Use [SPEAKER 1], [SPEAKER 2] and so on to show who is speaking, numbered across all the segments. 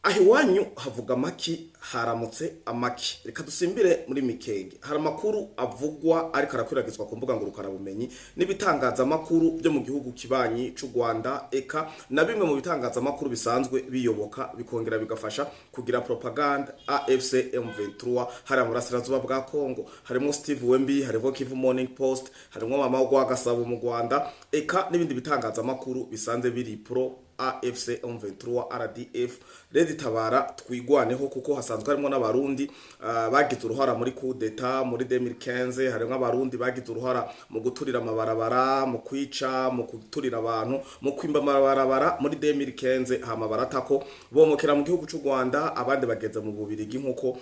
[SPEAKER 1] Aho iwanyu havuga amaki, haramutse amaki. Reka dusimbire muri Mikenge. Hari amakuru avugwa ariko arakwiragizwa ku mbuga ngurukanabumenyi n'ibitangazamakuru byo mu gihugu kibanyi c'u Rwanda, eka na bimwe mu bitangazamakuru bisanzwe biyoboka bikongera bigafasha kugira propaganda AFC M23 hariya mu burasirazuba bwa Congo. Harimo Steve Wembi, harimo Kivu Morning Post, harimo Mama Rwagasabo mu Rwanda, eka n'ibindi bitangazamakuru bisanzwe biri pro AFC M23 RDF Red Tabara Twigwaneho, kuko hasanzwe harimo n'Abarundi bagize uruhara muri coup d'etat muri 2015. Harimo Abarundi bagize uruhara mu guturira amabarabara, mu kwica, mu guturira abantu, mu kwimba amabarabara muri 2015, hama baratako bomokera mu gihugu cy'u Rwanda, abandi bageze mu Bubirigi, nkuko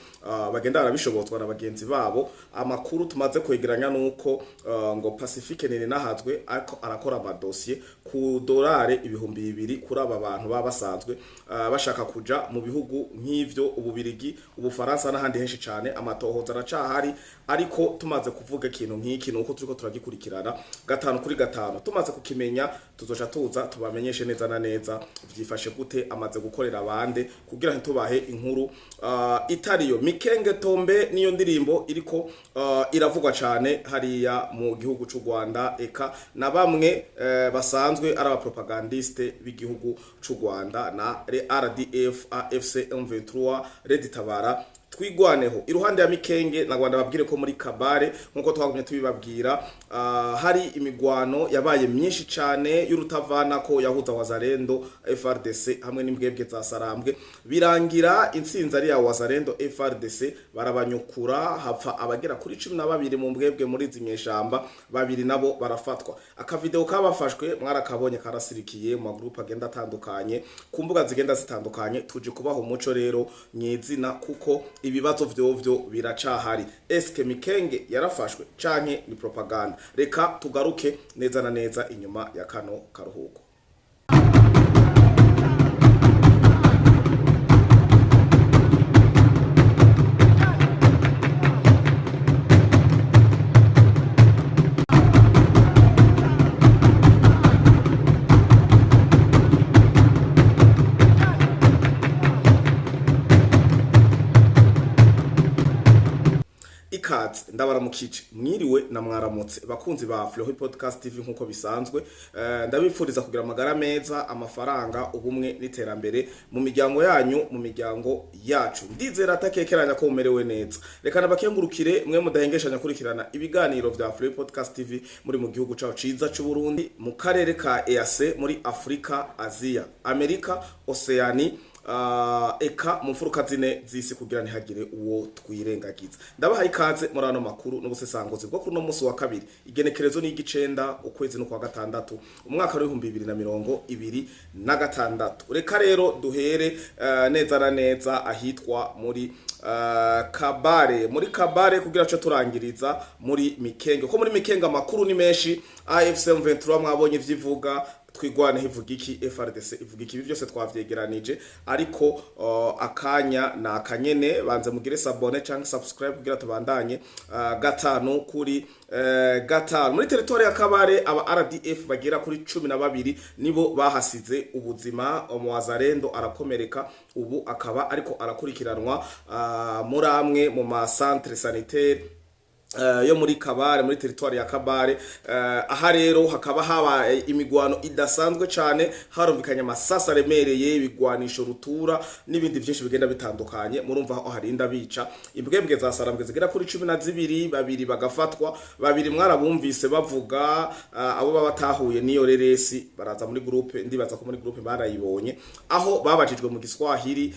[SPEAKER 1] bagenda barabishobozwa na bagenzi babo. Amakuru tumaze kwegeranya nuko ngo Pacifique Nininahazwe ariko arakora amadosiye ku dolari 2000 kuri aba bantu baba basanzwe bashaka kuja mu bihugu nk'ivyo, Ububirigi, Ubufaransa n'ahandi henshi cane. Amatohoza aracahari, ariko tumaze kuvuga ikintu nk'iki nuko turiko turagikurikirana gatanu kuri gatanu. Tumaze kukimenya tuzoca tuza tubamenyeshe neza na neza vyifashe gute, amaze gukorera abande, kugira ntitubahe inkuru itariyo. Mikenge Tombe niyo ndirimbo iriko iravugwa cane hariya mu gihugu c'u Rwanda, eka na bamwe basanzwe ari abapropagandiste b'igihugu c'u Rwanda na RDF AFC M23 Red Tabara Twigwaneho. Iruhande ya Mikenge na Rwanda, babwire ko muri Kabare, nkuko twagumye tubibabwira, hari imigwano yabaye myinshi cane y'urutavana ko yahuza Wazalendo, FARDC hamwe n'imbwebwe za Sarambwe, birangira intsinzi ari ya Wazalendo FARDC, barabanyukura, hapfa abagera kuri 12 mu mbwebwe muri izi nyeshamba, babiri nabo barafatwa. Akavideo kabafashwe mwarakabonye, karasirikiye mu magroup agenda atandukanye, ku mbuga zigenda zitandukanye. Tuje kubaha umuco rero nyizina, kuko ibibazo vyovyo biracahari. Eske Mikenge yarafashwe canke ni propaganda? Reka tugaruke neza na neza inyuma ya kano karuhuko. Ikaze, ndabaramukije, mwiriwe na mwaramutse bakunzi ba Fleury Podcast TV. Nkuko bisanzwe, ndabifuriza kugira amagara meza, amafaranga, ubumwe n'iterambere mu miryango yanyu, mu miryango yacu. Ndizera atakekeranya ko mumerewe neza. Reka nabakengurukire mwe mudahengeshanya kurikirana ibiganiro vya Fleury Podcast TV muri mu gihugu cacu ciza c'u Burundi, mu karere ka EAC, muri Afrika, Aziya, Amerika, Oceania, eka mu mfuruka zine z'isi, kugira ntihagire uwo twirengagiza. Ndabahaye ikaze muri ano makuru n'ubusesanguzi bwo kuri uno munsi wa kabiri, igenekerezo ni igicenda, ukwezi no kwa gatandatu, umwaka w'2026. Reka rero duhere neza na neza ahitwa muri Kabare, muri Kabare, kugira co turangiriza muri Mikenge, ko muri Mikenge amakuru ni menshi. AFC M23 mwabonye ivyivuga, Twigwane ivuga iki, FARDC ivuga iki, ibi byose twavyegeranije. Ariko akanya na akanyene, banze mugire s'abonner cyangwa subscribe kugira tubandanye gatanu kuri gatanu. Muri territoire ya Kabare, aba RDF bagera kuri 12 nibo bahasize ubuzima, umuwazarendo arakomereka, ubu akaba ariko arakurikiranwa muri amwe mu ma centre sanitaire yo muri Kabare, muri territoire ya Kabare. Aha rero hakaba habaye imigwano idasanzwe cyane, harumvikanye amasasa aremereye, ibigwanisho rutura n'ibindi byinshi bigenda bitandukanye. Murumva aho harinda bica imbwebwe za Sarambwe zigera kuri 12, babiri bagafatwa. Babiri mwarabumvise bavuga, abo baba batahuye n'iyo reresi baraza muri groupe, ndibaza ko muri groupe barayibonye, aho babajijwe mu Giswahili,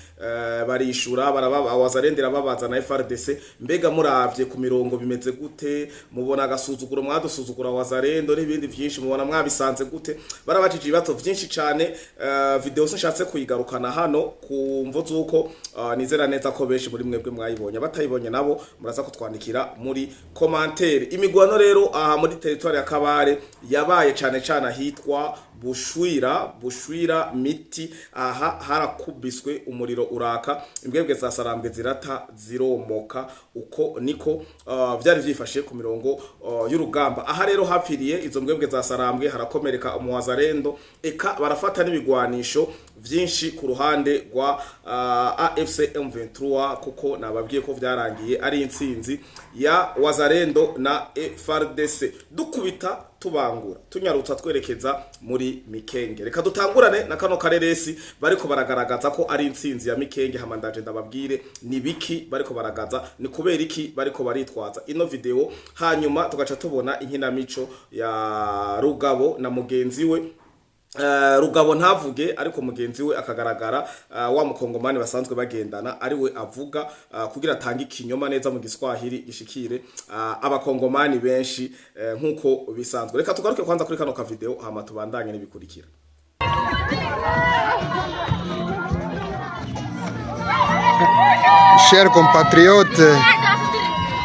[SPEAKER 1] barishura, barababa Wazarendera babaza na FARDC: mbega muravye ku mirongo bimeze gute? Mubona agasuzuguro mwadusuzugura Wazarendo n'ibindi vyinshi, mubona mwabisanze gute? Barabajije ibibazo vyinshi cane. Video sinshatse kuyigarukana hano ku mvo z'uko nizera neza ko benshi muri mwebwe mwayibonye. Abatayibonye nabo muraza kutwandikira muri commentaire. Imigwano rero aha muri territoire ya Kabare yabaye cane cane ahitwa Bushwira, Bushwira Miti. Aha harakubiswe umuriro uraka, imbwebwe za Sarambwe zirata ziromoka. Uko niko vyari vyifashe ku mirongo y'urugamba. Aha rero hapfiriye izo mbwebwe za Sarambwe, harakomereka umuwazarendo, eka barafata n'ibigwanisho. vyinshi ku ruhande rwa AFC M23, kuko nababwiye ko vyarangiye ari intsinzi ya Wazalendo na FARDC. Dukubita tubangura, tunyarutsa twerekeza muri Mikenge. Reka dutangurane na kano kareresi bariko baragaragaza ko ari intsinzi ya Mikenge. Hama ndaje ndababwire ni biki bariko baragaza, ni kubera iki bariko baritwaza ino video, hanyuma tugaca tubona inkinamico ya Rugabo na mugenzi we. Rugabo ntavuge, ariko mugenzi we akagaragara, wa mukongomani basanzwe bagendana, ari we avuga kugira atange ikinyoma neza mu Giswahili gishikire abakongomani benshi nkuko bisanzwe. Reka tugaruke kwanza kuri kano ka video, hama tubandanye n'ibikurikira.
[SPEAKER 2] Chers compatriotes,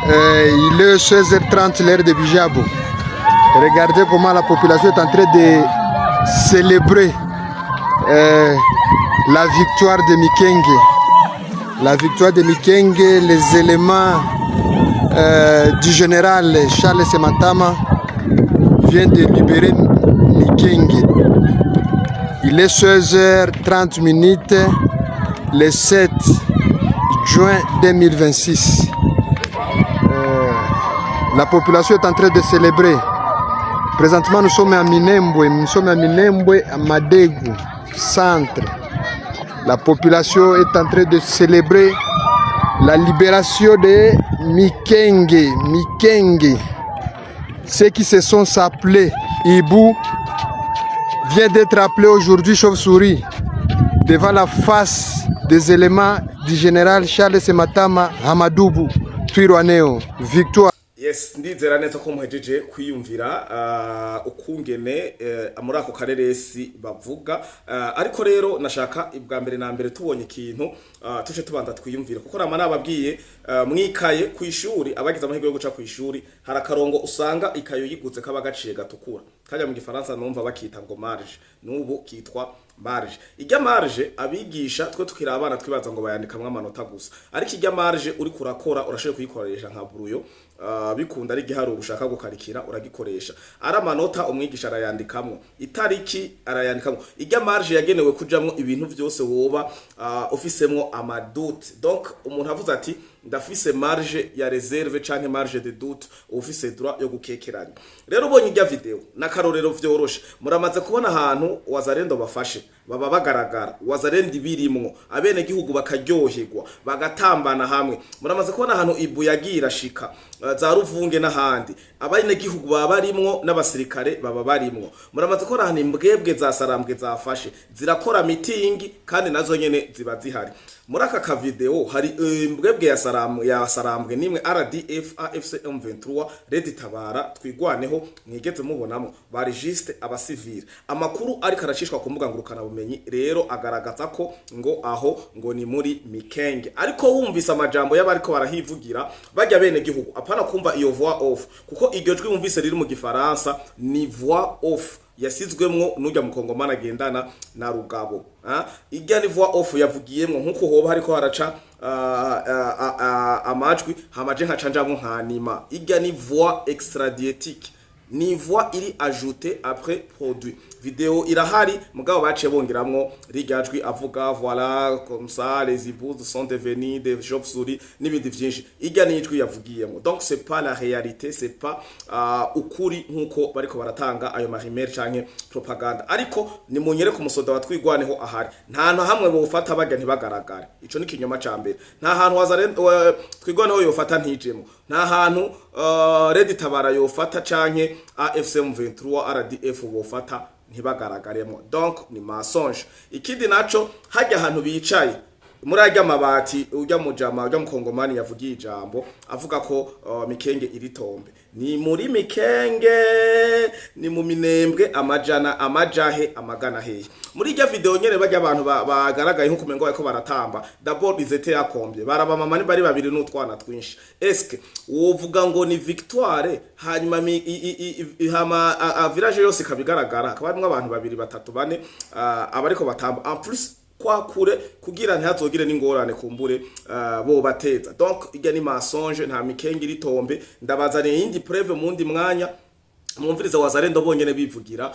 [SPEAKER 2] il est 16h30, l'heure de Bijabo. Regardez comment la population est en train de célébrer la victoire de Mikenge. La victoire de Mikenge, les éléments du général Charles Sematama viennent de libérer Mikenge. Il est 16h30 minutes, le 7 juin 2026. La population est en train de célébrer. Présentement, nous sommes à Minembwe, nous sommes à Minembwe, à Madegu, centre. La population est en train de célébrer la libération de Mikenge, Mikenge. Ceux qui se sont appelés Hibou vient d'être appelé aujourd'hui chauve-souris devant la face des éléments du général Charles Sematama Hamadoubou Twirwaneho. Victoire.
[SPEAKER 1] Yes, ndizera neza ko muhejeje kwiyumvira ukungene muri ako kareresi bavuga. Ariko rero nashaka ibwa mbere na mbere tubonye ikintu tuce tubanza twiyumvira, kuko nama nababwiye mwikaye ku ishuri, abagize amahirwe yo guca ku ishuri, hari akarongo usanga ikayo yiguze kaba gaciye gatukura kajya mu Gifaransa numva bakita ngo marge, n'ubu kitwa marge. Ijya marge abigisha twe tukiri abana twibaza ngo bayandikamwo amanota gusa, ariko ijya marge uri kurakora urashoboye kuyikoresha nka brouillon. Bikunda ari igiharuro ushaka gukarikira uragikoresha, ari amanota umwigisha arayandikamwo, itariki arayandikamwo. Ijya marge yagenewe kujamwo ibintu vyose woba ufisemwo ama doute. Donc umuntu avuze ati ndafise marge ya réserve canke marge de doute, ufise droit yo gukekeranya. Rero ubonye ijya video n'akarorero vyoroshe, muramaze kubona ahantu Wazalendo bafashe baba bagaragara, Wazalendo birimwo, abene gihugu bakaryoherwa bagatambana hamwe. Muramaze kubona ahantu ibu yagira shika za Ruvunge n'ahandi, abene gihugu baba barimwo n'abasirikare baba barimwo. Muramaze kubona ahantu imbwebwe za Sarambwe zafashe zirakora mitingi, kandi nazo nyene ziba zihari. Muri aka ka video hari imbwebwe ya Saram ya Sarambwe nimwe, RDF, AFC M23, Red Tabara, Twigwaneho mwigeze mubonamo, bari juste abasivile. Amakuru ariko aracishwa ku mbuga ngurukana bumenyi rero agaragaza ko ngo aho ngo ni muri Mikenge, ariko wumvise amajambo y'abariko barahivugira bajya bene gihugu, apana kumva iyo voix off, kuko iryo jwi wumvise riri mu Gifaransa ni voix off yasizwemwo n'ujya mukongomani agendana na Rugabo. Ijya ni voix off yavugiyemwo, nkuko hoba hariko haraca amajwi hamaje nkaca njamwo nkanima. Ijya ni voix extradiétique, ni voix iri ajoutée après produit. Video irahari, mugabo baciye bongeramwo rirya jwi avuga voilà, comme ça les hiboux sont devenus des chauves-souris n'ibindi vyinshi. Irya ni ijwi yavugiyemo, donc c'est pas la réalité, c'est pas ukuri nkuko bariko baratanga ayo mahimere canke propaganda. Ariko ni munyere ku musoda wa Twigwaneho ahari, nta hantu hamwe bofata barya ntibagaragare. Ico ni kinyoma ca mbere. Nta hantu Twigwaneho yofata ntijemo, nta hantu Red Tabara yofata canke AFC M23 RDF bofata ntibagaragaremo. Donc ni mensonge. Ikindi naco, hajya ahantu bicaye muri arya mabati, ujya mujama ujya mukongomani yavugiye ijambo avuga ko Mikenge iri tombe, ni muri Mikenge, ni mu Minembwe, amajana amajahe amagana hehe? Muri irya video nyene bajya abantu bagaragaye nko kumengo bariko baratamba, d'abord ils étaient à combien? Baraba mama ni bari babiri n'utwana twinshi. Est-ce wovuga ngo ni victoire, hanyuma hama a village yose ikabigaragara, hakaba harimwo abantu babiri, batatu, bane abariko batamba, en plus kwa kure kugira ntihazogire n'ingorane kumbure bo bateza? Donc irya ni mensonge, nta Mikenge iri tombe. Ndabazaniye iyindi preuve mundi mwanya. Mwumvirize Wazalendo bonyene bivugira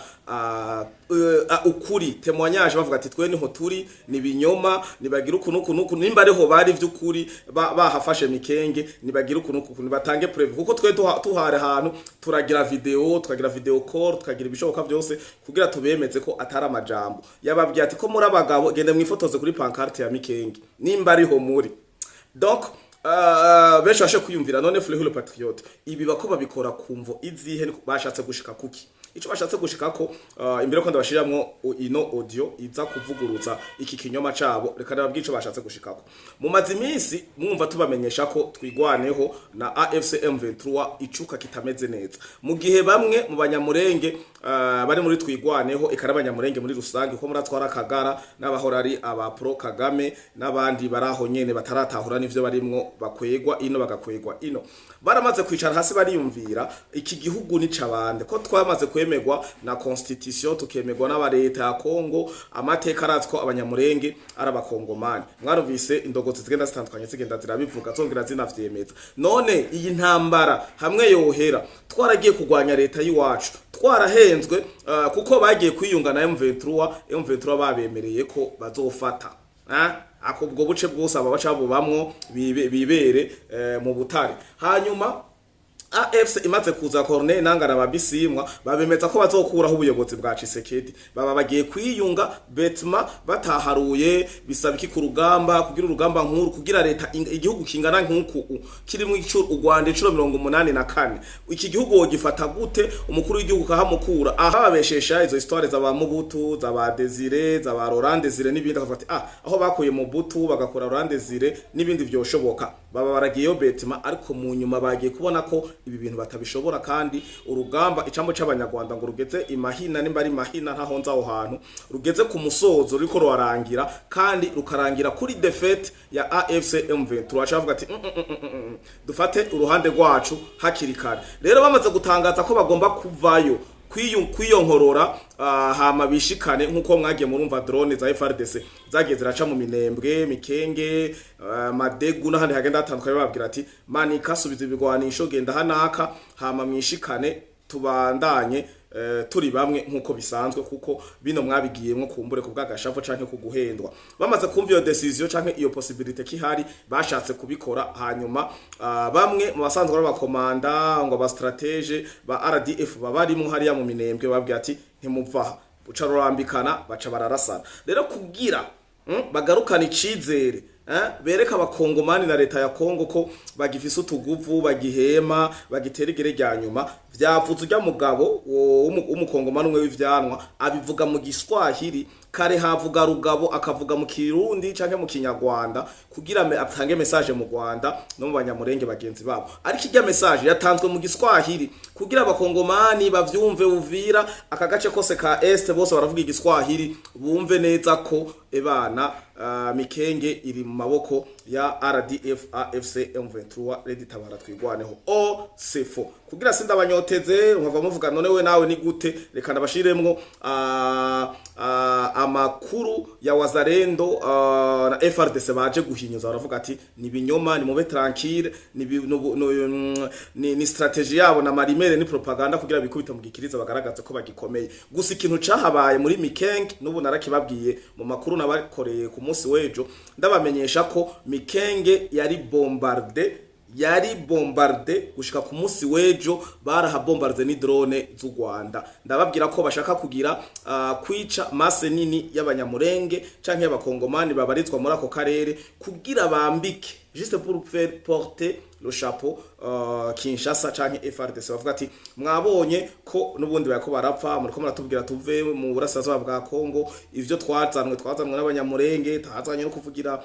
[SPEAKER 1] ukuri, témoignage, bavuga ati: "Twe niho turi, ni binyoma, nibagira uku nuku nuku. Nimba ariho bari vy'ukuri bahafashe Mikenge, nibagira uku nuku, nibatange preuve, kuko twe tuhari ahantu turagira video, tukagira video call, tukagira ibishoboka byose kugira tubemeze ko atari amajambo." Yababwiye ati: "Ko muri abagabo, gende mwifotoze kuri pancarte ya Mikenge nimba ariho muri." Donc benshi bashe kwiyumvira: none Fleury le Patriote, ibi bako babikora kumvo izihe? Bashatse gushika kuki? Ico bashatse gushika ko, imbere ko ndabashiramwo ino audio iza kuvuguruza iki kinyoma cabo, reka ndababwira ico bashatse gushikako. Mumaze iminsi mwumva tubamenyesha ko Twigwaneho na AFC M23 icuka kitameze neza, mu gihe bamwe mu Banyamurenge bari muri Twigwaneho, eka n'Abanyamurenge muri rusange, ko muratwara Kagara n'abahora ari aba pro Kagame n'abandi baraho nyene bataratahura n'ivyo barimwo, bakwegwa ino bagakwegwa ino, baramaze kwicara hasi bariyumvira: iki gihugu ni cabande, ko twamaze kwemerwa na constitution, tukemerwa n'abareta ya Kongo? Amateka arazi ko Abanyamurenge ari Abakongomani. Mwarumvise indogozi zigenda zitandukanye zigenda zirabivuga, zongera zinavyemeza. None iyi ntambara hamwe yohera, twaragiye kurwanya leta y'iwacu, twarahenzwe, kuko bagiye kwiyunga na M23, M23 babemereye ko bazofata ako ubwo buce bwose aba baca bubamwo bibere mu butare. Hanyuma AFC imaze kuza, Corneille Nanga na Babisimwa babemeza ko bazokuraho ubuyobozi bwa Tshisekedi. Baba bagiye kwiyunga betma bataharuye bisaba iki ku rugamba, kugira urugamba nkuru, kugira leta igihugu kingana nk'uku kirimo u Rwanda incuro 84, iki gihugu wogifata gute? Umukuru w'igihugu kahamukura aha, babeshesha izo histoire za ba Mobutu, za ba Desire, za ba Laurent Desire n'ibindi, akavuga ati: "Ah, aho bakuye Mobutu bagakora Laurent Desire n'ibindi vyoshoboka." Baba baragiyeyo betima, ariko mu nyuma bagiye kubona ko ibi bintu batabishobora, kandi urugamba icambo c'Abanyarwanda ngo rugeze imahina, nimba ari mahina ntaho nzi aho hantu, rugeze ku musozo, ruriko rurarangira, kandi rukarangira kuri défaite ya AFC M23. Acavuga ati: Dufate uruhande rwacu hakiri kare." Rero bamaze gutangaza ko bagomba kuvayo, kwiyonkorora, hama bishikane, nkuko mwagiye murumva drone za FARDC zagiye ziraca mu Minembwe, Mikenge, Madegu n'ahandi hagenda hatandukanye, bababwira ati: "Manika, subiza ibigwanisho, genda hanaka, hama mwishikane, tubandanye turi bamwe nkuko bisanzwe, kuko bino mwabigiyemwo kumbure ku bw'agashavu canke ku guhendwa." Bamaze kumva iyo décision canke iyo possibilité kihari, bashatse kubikora. Hanyuma bamwe mu basanzwe ari abakomanda, ngo aba stratège ba RDF babarimwo hariya mu Minembwe, bababwira ati: "Ntimuvaha." Buca rurambikana, baca bararasana. Rero kugira bagarukana icizere, bereka Abakongomani na leta ya Kongo ko bagifise utuguvu, bagihema, bagitera igere rya nyuma, vyavuze urya mugabo w'Umukongomani umwe w'ivyanwa, abivuga mu Giswahili. Kare havuga Rugabo akavuga mu Kirundi canke mu Kinyarwanda kugira atange message mu Rwanda no mu Banyamurenge bagenzi babo, ariko irya message yatanzwe mu Giswahili kugira Abakongomani bavyumve. Uvira, aka gace kose ka Est, bose baravuga Igiswahili, bumve neza ko ebana Mikenge iri mu maboko ya RDF AFC M23 Red Tabara Twigwaneho. O sefo kugira sindabanyoteze, nkava muvuga: "None we nawe ni gute?" Reka ndabashiremwo amakuru ya Wazalendo na FARDC baje guhinyuza, baravuga ati: "Ni binyoma, ni mube tranquille, ni stratégie yabo na marimere, ni propaganda kugira bikubita mu gikiriza, bagaragaze ko bagikomeye." Gusa ikintu cahabaye muri Mikenge n'ubu narakibabwiye mu makuru nabakoreye ku munsi w'ejo, ndabamenyesha ko Mikenge yari bombardée, yari bombardée gushika ku munsi w'ejo, barahabombarde ni drone z'u Rwanda. Ndababwira ko bashaka kugira kwica masse nini y'Abanyamurenge canke y'Abakongomani babarizwa muri ako karere, kugira bambike, juste pour faire porter le chapeau Kinshasa canke FARDC, bavuga ati: "Mwabonye ko n'ubundi bariko barapfa, muriko muratubwira tuve mu burasirazuba bwa Kongo. Ivyo twazanwe n'Abanyamurenge, twazanywe no kuvugira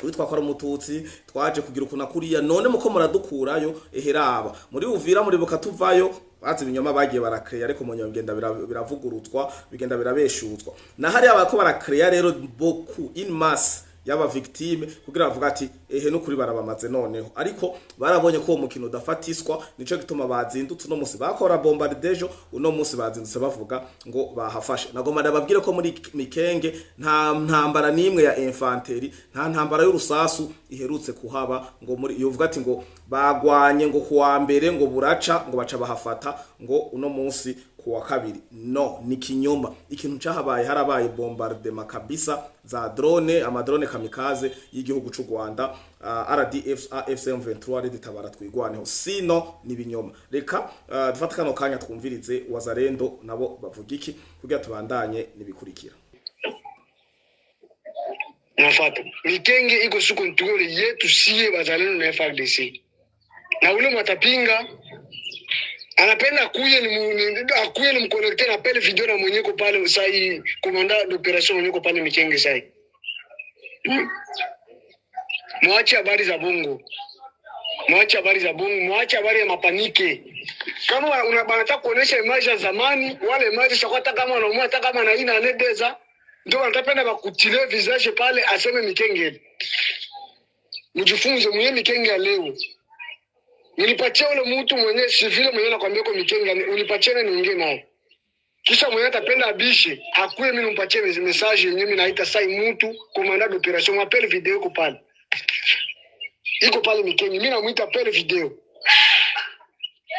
[SPEAKER 1] witwa ko ari Umututsi, twaje kugira ukuntu kuriya, none muko muradukurayo." Eheraba muri Uvira, muribuka tuvayo, bazi ibinyoma bagiye barakreya, ariko mu nyuma bigenda biravuguruzwa, bigenda birabeshutswa. Na hariya bariko barakreya rero beaucoup in masse. y'aba victime kugira bavuga ati ehe nukuri barabamaze noneho. Ariko barabonye ko uwo mukino udafatiswa, nico gituma bazindutse uno musi bakora bombardejo, uno musi bazindutse bavuga ngo bahafashe. Nagomba ndababwire ko muri Mikenge nta ntambara n'imwe ya infanterie, nta ntambara y'urusasu iherutse kuhaba, ngo muri yovuga ati ngo bagwanye ngo kuwa mbere ngo buraca ngo baca bahafata ngo uno munsi kuwa kabiri. No ni kinyoma. Ikintu cahabaye, harabaye bombardement kabisa za drone, amadrone kamikaze y'igihugu c'u Rwanda, RDF AFC M23 RED Tabara twigwaneho, sino ni binyoma. Reka dufate kano kanya twumvirize Wazalendo nabo bavuga iki kugira tubandanye nibikurikira.
[SPEAKER 3] Unafata Mikenge iko sous contrôle yetu sie bazalendo na FARDC, na ule mwatapinga anapenda akuye ni akuye ni mconnecte na appel vidéo na mwenyeko pale sai, commandant d'opération mwenyeko pale Mikenge sai. Mwache habari za bongo, mwache habari za bongo, mwache habari ya mapanique. Kama wanataka kuonesha image ya zamani, wale image shakuwa hata kama wanaumwa hata kama na ina anedeza ndio wanatapenda bakutile visage pale aseme Mikenge. Mjifunze mwenye Mikenge ya leo. Nilipatia ule mtu mwenye civil mwenye nakwambia kwa Mikenge, unipatie na niongee naye. Kisha mwenye atapenda abishe, akuye mimi nimpatie message yenyewe mimi naita sai mtu commandant d'opération appel vidéo iko pale. Iko pale Mikenge, mimi namuita appel vidéo.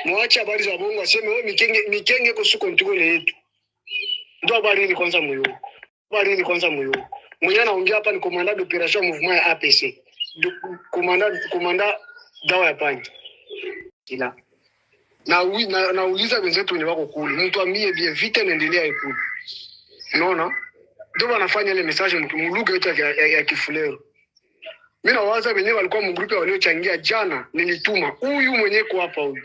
[SPEAKER 3] Mwache habari za bongo aseme wewe Mikenge, Mikenge iko sous contrôle yetu. Ndio habari ni kwanza moyo. Habari ni kwanza moyo. Mwenye anaongea hapa ni commandant d'opération mouvement ya APC. Commandant dawa ya panya. Ila na nauliza wenzetu wenye wako kule, mtu ambie bien vita inaendelea ikule. Unaona? Ndio wanafanya ile message mu lugha yetu ya Kifulero. Mimi nawaza wenyewe walikuwa mgrupe waliochangia jana, nilituma huyu mwenye ko hapa huyu.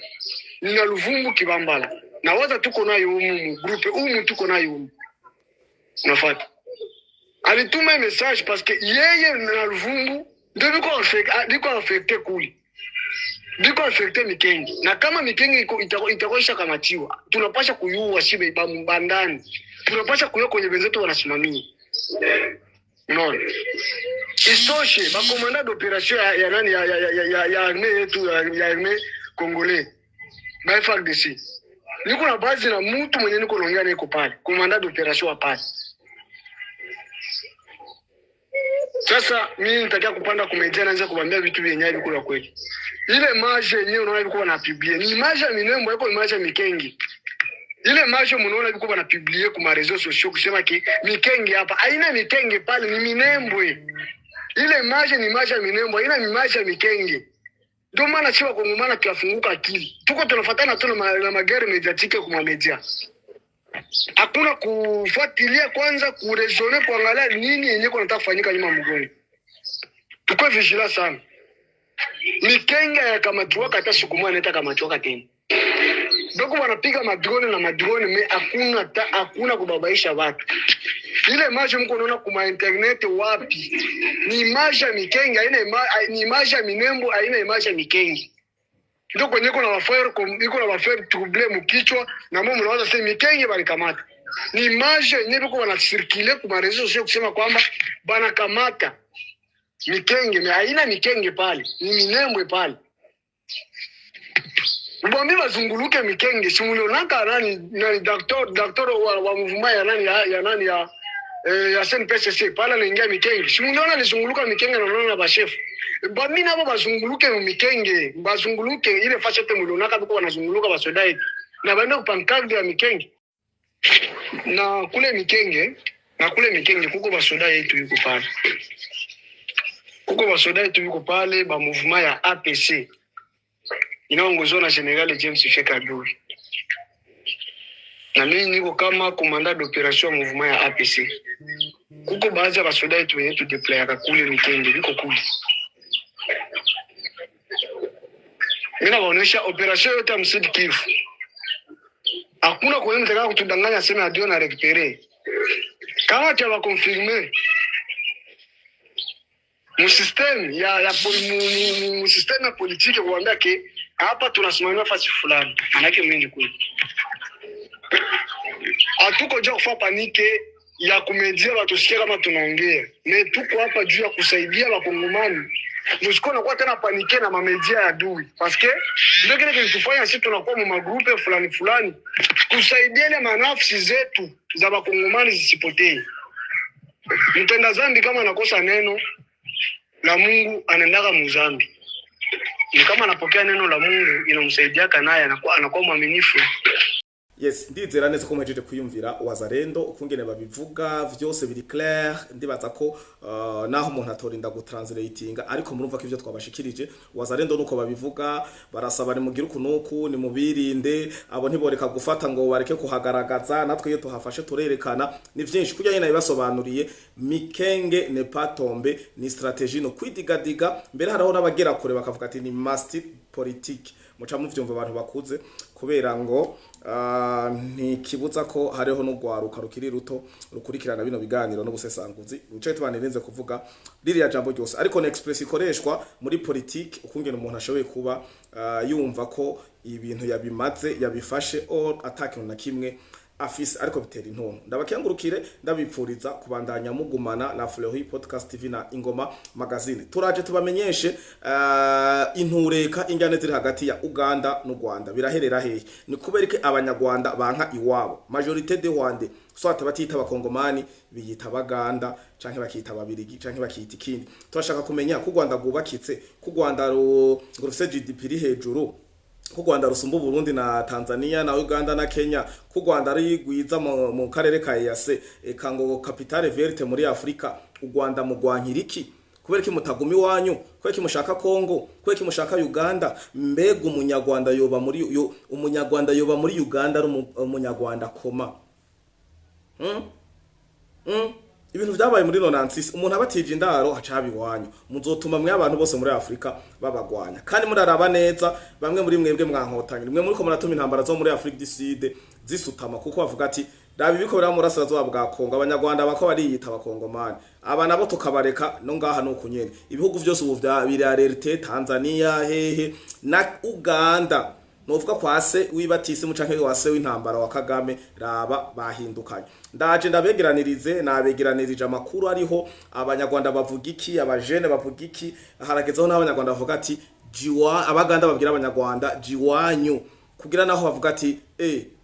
[SPEAKER 3] Nina Luvumbu Kibambala. Nawaza tuko nayo humu mgrupe, humu tuko nayo humu. Unafuata? Alituma message parce que yeye na Luvumbu ndio biko affecté, biko affecté kule. Biko affecté Mikenge. Na kama Mikenge itakoisha kamatiwa, tunapasha kuyua shibe bandani. Tunapasha kuyua kwenye wenzetu wanasimamia. Unaona? Isitoshe, ba commandant d'opération ya nani ya armée yetu ya armée congolais ba FARDC. Niko na base na mtu mwenye niko naongea naye pale, commandant d'opération wa pale. Sasa mimi nitakia kupanda kumedia naanza kubambia vitu vyenye viko vya kweli. Ile image yenyewe unaona biko na publier ni image ya Minembwe, iko image ya Mikenge. Ile image mnaona biko bana publier kwa réseaux sociaux kusema ki Mikenge hapa, haina Mikenge pale, ni Minembwe. Ile image ni image ya Minembwe, haina image ya Mikenge. Ndio maana si wakongomana tuyafunguka akili. Tuko tunafuatana tu na magari médiatique kwa media. Hakuna kufuatilia kwanza, kuraisonner, kuangalia nini yenye kwa nataka kufanyika nyuma mgongo. Tuko vigilant sana. Mikenge ya kamatiwaka hata siku moja naita kamatiwaka tena. Doko wanapiga madrone na madrone me hakuna ta, hakuna kubabaisha watu. Ile image mko unaona kuma internet wapi? Ni image ya Mikenge, haina ni image ya Minembo, haina image ya Mikenge. Ndio kwenye iko na wafere iko na wafere trouble mkichwa na mimi mnawaza sasa Mikenge balikamata. Ni image yenyewe biko wana circuler kuma réseaux sociaux kusema kwamba banakamata Mikenge, me haina Mikenge pale, ni Minembwe pale. Ubambi bazunguluke Mikenge, si mulionaka nani docteur wa mouvement ya nani ya nani ya SNPCC pale anaingia Mikenge. Si muliona alizunguluka Mikenge na naona ba chef. Bambi nabo bazunguluke mu Mikenge, bazunguluke ile fasi yote mulionaka biko wanazunguluka basoda yetu. Na baende ku pancarte ya Mikenge. Na kule Mikenge, na kule Mikenge kuko basoda yetu yuko pale. Kuko basoda yetu yuko pale ba mouvement ya APC inaongozwa na General James Fekaduri. Na mimi niko kama commandant d'opération ya mouvement ya APC. Kuko baadhi ya basoda yetu wenye tu deployaka kule Mikenge, biko kule. Mimi nawaonyesha operation yote ya Msud Kivu. Hakuna kwenye mtaka kutudanganya sema adio na récupérer. Kama tu vas confirmer mu système ya mu système ya politique kuambia ke hapa tunasimamia fasi fulani, manake mimi kweli hatuko jua kufa panique. Ya kumedia batusikie kama tunaongea, mais tuko hapa juu ya kusaidia Wakongomani. Musiko nakuwa tena paniqué na mamedia ya adui, paske ndio kile kilitufanya sisi tunakuwa mu magroupe fulani fulani, kusaidia ile manafsi zetu za Wakongomani zisipotee. Mtenda zambi kama anakosa neno la Mungu anaendaka muzambi, ni kama anapokea neno la Mungu inamsaidiaka naye anakuwa mwaminifu.
[SPEAKER 1] Yes, ndizera neza ko muhejeje kwiyumvira Wazalendo ukungene babivuga, vyose biri clair. Ndibaza ko naho umuntu atorinda gutranslatinga, ariko murumva ko ivyo twabashikirije Wazalendo nuko babivuga. Barasaba nimugire uku nuku, nimubirinde abo, ntiboreka gufata ngo bareke kuhagaragaza. Natwe iyo tuhafashe turerekana. Ni vyinshi kurya nyene nabibasobanuriye. Mikenge ne pas tomber ni stratégie no kwidigadiga. Mbere hariho n'abagera kure bakavuga ati ni masti politique. Muca muvyumva abantu bakuze, kubera ngo ntikibuza ko hariho n'urwaruka rukiri ruto rukurikirana bino biganiro n'ubusesanguzi. Nico tubanirize kuvuga ririya jambo ryose, ariko ni expression ikoreshwa muri politique, ukungena umuntu ashoboye kuba yumva ko ibintu yabimaze, yabifashe, or atakintu na kimwe afise, ariko bitera intuntu. Ndabakengurukire, ndabipfuriza kubandanya mugumana na Fleury Podcast TV na Ingoma Magazine. Turaje tubamenyeshe intureka, injyane ziri hagati ya Uganda n'u Rwanda biraherera hehe? Ni kubera ko Abanyarwanda banka iwabo, majorité de Rwanda, soit batita Abakongomani, biyita Abaganda canke bakita Ababirigi canke bakita ikindi. Turashaka kumenya ko u Rwanda rwubakitse, ko u Rwanda rufise GDP iri hejuru, ko u Rwanda rusumba Burundi na Tanzania na Uganda na Kenya, ko u Rwanda ari rwiza mu karere ka EAC, eka ngo capitale verte muri Afrika. U Rwanda mugwankira iki? Kubera ki mutaguma iwanyu? Kubera ki mushaka Kongo? Kubera ki mushaka Uganda? Mbega Umunyarwanda yoba muri yo, Umunyarwanda yoba muri Uganda ari Umunyarwanda koma? Ibintu vyabaye muri 96, umuntu abatije indaro haca haba iwanyu. Muzotuma mwe abantu bose muri Afrika babagwanya. Kandi muraraba neza, bamwe muri mwebwe mwankotanye, mwe muriko muratuma intambara zo muri Afrique du Sud zisutama, kuko bavuga ati raba ibiko biri mu burasirazuba bwa Kongo, Abanyarwanda bako bariyita Abakongomani, aba nabo tukabareka no ngaha. Nuko nyene ibihugu vyose ubu vya birarerte, Tanzania hehe na Uganda, novuga kwa se w'ibatisi canke wa se w'intambara wa Kagame, raba bahindukanye. Ndaje ndabegeranirize, nabegeranirije amakuru ariho. Abanyarwanda bavuga iki? Abajene bavuga iki? Haragezeho n'Abanyarwanda bavuga ati jiwa, Abaganda babwira Abanyarwanda jiwanyu, kugira naho bavuga ati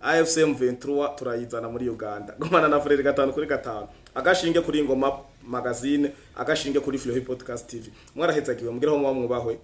[SPEAKER 1] AFC M23 turayizana muri Uganda. Gumana na Frere 5 kuri 5, agashinge kuri Ingoma Magazine, agashinge kuri Fleury Podcast TV. Mwarahezagiwe, mugiraho muba mwubahwe.